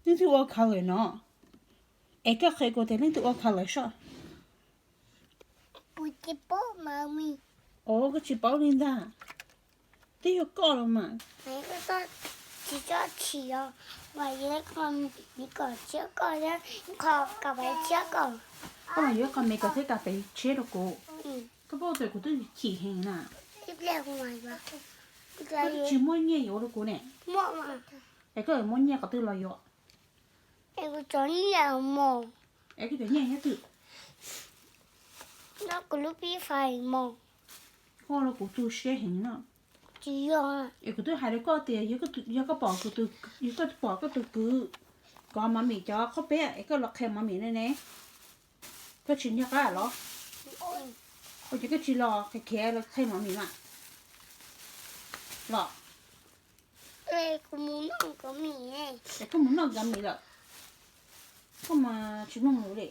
Leej twg ua color no? Es koj qhia kuv tias leej twg ua color soj. Os, koj tsis paub li ntag. Twb yog koj los mas. Koj mas yuav qhov me kawm thiab kas pes tshiab rau kuv. Koj paub tias kuv twb chim heev na. Koj twb tsis muaj nyiaj yuav rau kuv ne. Es koj yuav muab nyiaj qhov twg los yuav? Es koj cov nyiaj nyob twg? Nyob kuv lub pib fais mos. Koj los kuv tu siab heev no. Tsis yog. Es kuv twb hais rau koj tias yog koj pom kuv tus, yog koj pom koj tus kwv kov mov mim cov qhaub peb es koj los qhia mov mim ne ne. Koj tsis nco qab los? Ua cas koj tsis los khiav khiav los qhia mov mim mas? Los. Es koj mus noj nkawd mim lawm, koj mas tsis mloog lus li.